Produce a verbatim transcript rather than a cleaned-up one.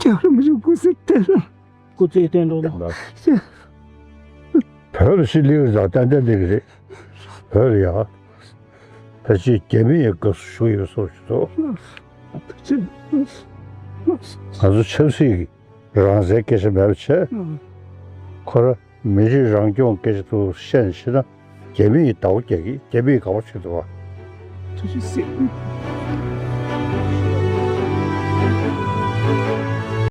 ཡང་རིན་པོ་ཆེ་སྐུ་ཚེ་བརྟན་རོགས། སྐུ་ཚེ་བརྟན་རོགས་གནང་། བོད་ལ་ཞི་ལི་ར་ཏན་ཏན་ལི་རེད། བོད་ལ་ཡ། ཕལ་ཆེར་རྒྱ་མི་ཡི་སྐབས་སུ་བཞུགས་ཡོད་བཟོ་ཞིག་འདུག་ང་ཚོ་ཆབ་སྲིད་ཀྱི་རང་བཙན་སྐད་ཆ་མེད་པ་བྱས། ཁོ་ར་མི་རིགས་རང་སྐྱོང་སྐད་ཆ་དུ་བཤད་ནས་ཕྱིན་ན། རྒྱ་མི་ཡི་ཟླ་བོ་རྒྱག་གི། རྒྱ་མི་ཡི་དགའ་བོ་བྱེད་ཐུབ་པ། ཐུགས་རྗེ་གཟིགས།